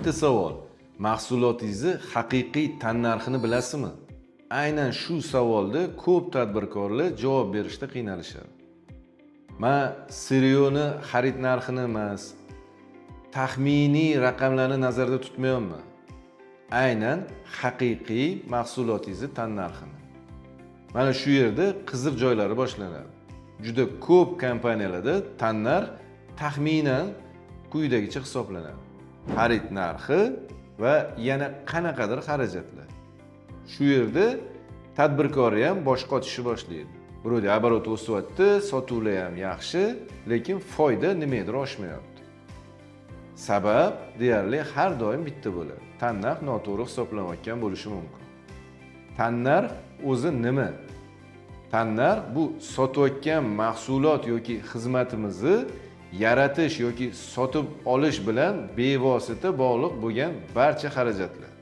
Bitta savol: mahsulotingizni haqiqiy tannarxini bilasizmi? Aynan shu savolda ko'p tadbirkorlar javob berishda qiynalishadi. Man сырьё ni xarid narxini emas, taxminiy raqamlarni nazarda tutmayapman, aynan haqiqiy mahsulotingizni tannarxini. Mana shu yerda qiziq joylari boshlanadi. Juda ko'p kompaniyalarda tannarx taxminan quyidagicha hisoblanadi: xarid narxi va yana qanaqadir xarajatlar. Shu yerda tadbirkor ham bosh qotishni boshlaydi. Вроде оборот o'syapti, sotuvlar ham yaxshi, lekin foyda nimagadir oshmayapti. Sabab deyarli har doim bitta bo'ladi: tannarx noto'g'ri hisoblanayotgan bo'lishi mumkin. Tannarx o'zi nima? Tannarx bu sotayotgan mahsulot yoki xizmatimizni yaratish yoki sotib olish bilan bevosita bog'liq bo'lgan barcha xarajatlar,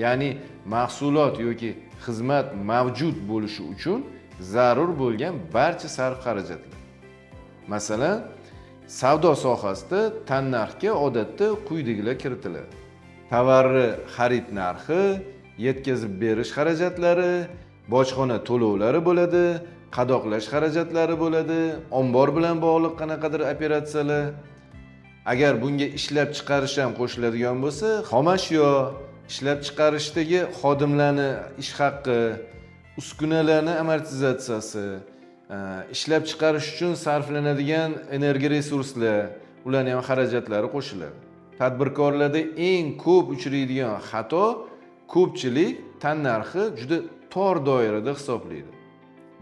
ya'ni mahsulot yoki xizmat mavjud bo'lishi uchun zarur bo'lgan barcha sarf xarajatlar. Masalan, savdo sohasida tannarxga odatda quyidagilar kiritiladi: tovarni xarid narxi, yetkazib berish xarajatlari, bojxona to'lovlari bo'ladi, qadoqlash xarajatlari bo'ladi, ombor bilan bog'liq qanaqadir operatsiyalar. Agar bunga ishlab chiqarish ham qo'shiladigan bo'lsa, xomashyo, ishlab chiqarishdagi xodimlarni ish haqqi, uskunalarni amortizatsiyasi, ishlab chiqarish uchun sarflanadigan energoresurslar, ularni ham xarajatlari qo'shiladi. Tadbirkorlarda eng ko'p uchraydigan xato: ko'pchilik tannarxi juda tor doirada hisoblaydi.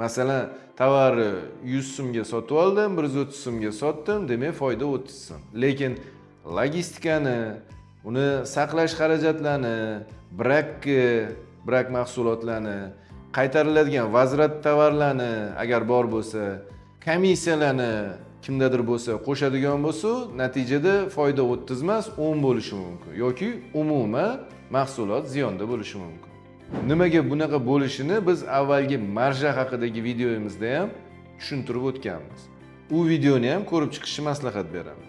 Masalan, tovarni 100 so'mga sotib oldim, 130 so'mga sotdim, demak, foyda 30 so'm. Lekin logistikani, uni saqlash xarajatlarini, brakni, brak mahsulotlarni, qaytariladigan возврат tovarlarni, agar bor bo'lsa, komissiyalarni, kimdadir bo'lsa, qo'shadigan bo'lsa, natijada foyda 30 emas, 10 bo'lishi mumkin yoki umuman mahsulot ziyonda bo'lishi mumkin. Nimaga bunaqa bo'lishini biz avvalgi marja haqidagi videomizda ham tushuntirib o'tganmiz. U videoni ham ko'rib chiqishni maslahat beraman.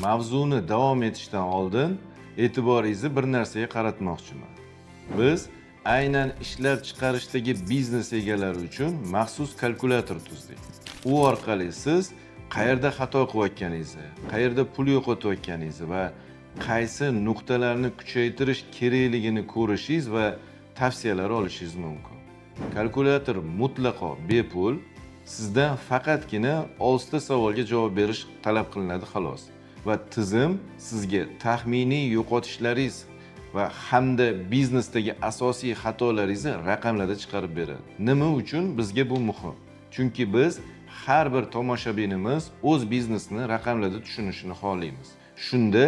Mavzuni davom etishdan oldin e'tiboringizni bir narsaga qaratmoqchiman. Biz aynan ishlab chiqarishdagi biznes egalari uchun maxsus kalkulyator tuzdik. U orqali siz qayerda xato qilayotganingizni, qayerda pul yo'qotayotganingizni va qaysi nuqtalarni kuchaytirish kerakligini ko'rishingiz va tavsiyalar olishingiz mumkin. Kalkulyator mutlaqo bepul. Sizdan faqatgina oltita savolga javob berish talab qilinadi, xolos, va tizim sizga taxminiy yo'qotishlaringiz va hamda biznesdagi asosiy xatolaringizni raqamlarda chiqarib beradi. Nima uchun bizga bu muhim? Chunki biz har bir tomoshabinimiz o'z biznesini raqamlarda tushunishini xohlaymiz. Shunda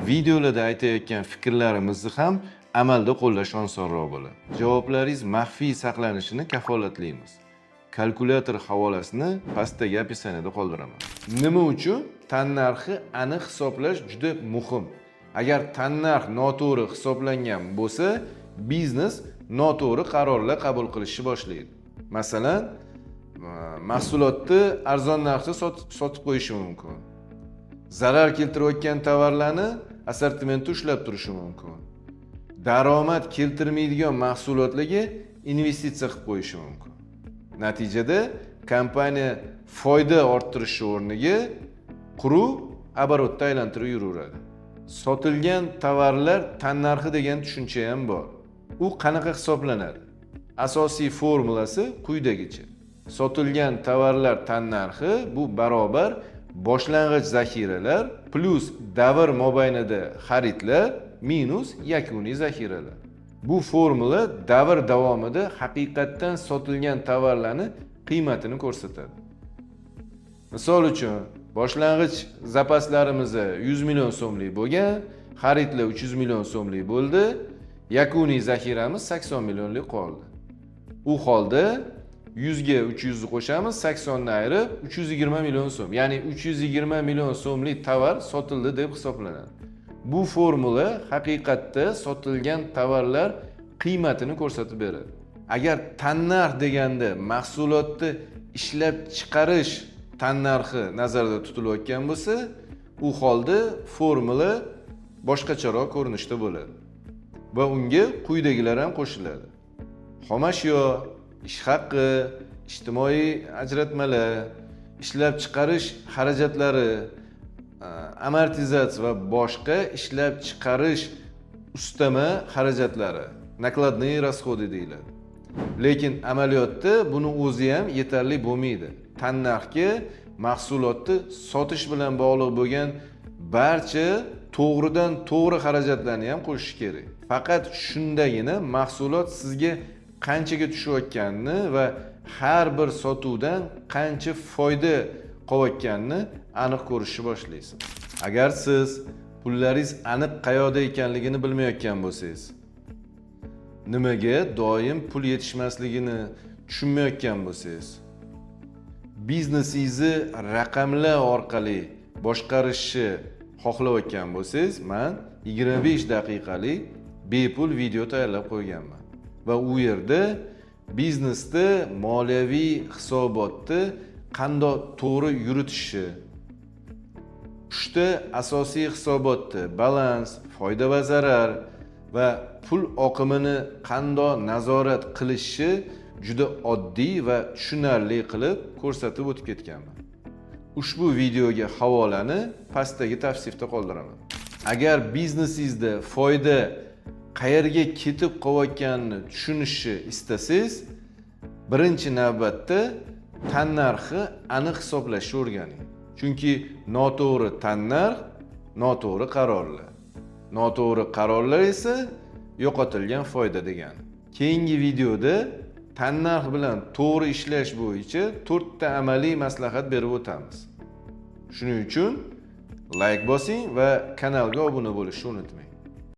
videolarda aytayotgan fikrlarimizni ham amalda qo'llash osonroq bo'ladi. Javoblaringiz maxfiy saqlanishini kafolatlaymiz. Kalkulyator havolasini pastdagi описание da qoldiraman. Nima uchun tannarxi aniq hisoblash juda muhim? Agar tannarx noto'g'ri hisoblangan bo'lsa, biznes noto'g'ri qarorlar qabul qilishni boshlaydi. Masalan, mahsulotni arzon narxda sotib qo'yishi mumkin, zarar keltirayotgan tovarlarni assortimentda ushlab turishi mumkin, daromad keltirmaydigan mahsulotlarga investitsiya qilib qo'yishi mumkin. Natijada kompaniya foyda orttirishi o'rniga quruq оборот da aylantirib yuraveradi. Sotilgan tovarlar tannarxi degan tushuncha ham bor. U qanaqa hisoblanadi? Asosiy formulasi quyidagicha: sotilgan tovarlar tannarxi bu barobar boshlang'ich zaxiralar plyus davr mobaynida xaridlar minus yakuniy zaxiralar. Bu formula davr davomida haqiqatdan sotilgan tovarlarni qiymatini ko'rsatadi. Misol uchun, boshlang'ich zapaslarimiz 100 million so'mlik bo'lgan, xaridlar 300 million so'mlik bo'ldi, yakuniy zaxiramiz 80 millionlik qoldi. U holda 100 ga 300 ni qo'shamiz, 80 ni ayirib, 320 million so'm, ya'ni 320 million so'mlik tovar sotildi deb hisoblanadi. Bu formula haqiqatda sotilgan tovarlar qiymatini ko'rsatib beradi. Agar tannarx deganda mahsulotni ishlab chiqarish tannarxi nazarda tutilayotgan bo'lsa, u holda formula Boshqacharoq ko'rinishda bo'ladi va unga quyidagilar ham qo'shiladi: xomashyo, ish haqi, ijtimoiy ajratmalar, ishlab chiqarish xarajatlari, amortizatsiya va boshqa ishlab chiqarish ustama xarajatlari, накладные расходы deyiladi. Lekin amaliyotda buni o'zi ham yetarli bo'lmaydi. Tannarxga mahsulotni sotish bilan bog'liq bo'lgan barcha to'g'ridan to'g'ri xarajatlarni ham qo'shish kerak. Faqat shundagina mahsulot sizga qanchaga tushayotganini va har bir sotuvdan qancha foyda qolayotganini aniq ko'rishni boshlaysiz. Agar siz pullaringiz aniq qayoqda ekanligini bilmayotgan bo'lsangiz, nimaga doim pul yetishmasligini tushunmayotgan bo'lsangiz, biznesingizni raqamlar orqali boshqarishni xohlayotgan bo'lsangiz, man 25 daqiqalik bepul video tayyorlab qo'yganman va u yerda biznesda moliyaviy hisobotni qandoq to'g'ri yuritishni, uchta asosiy hisobotni, balans, foyda va zarar va pul oqimini qandoq nazorat qilishni juda oddiy va tushunarli qilib ko'rsatib o'tib ketganman. Ushbu videoga havolani pastdagi tavsifda qoldiraman. Agar biznesingizda foyda qayerga ketib qolayotganini tushunishni istasangiz, birinchi navbatda tannarxi aniq hisoblashni o'rganing. Chunki noto'g'ri tannarx noto'g'ri qarorlar, noto'g'ri qarorlar esa yo'qotilgan foyda degani. Keyingi videoda tannarx bilan to'g'ri ishlash bo'yicha to'rtta amaliy maslahat berib o'tamiz. Shuning uchun layk bosing va kanalga obuna bo'lishni unutmang.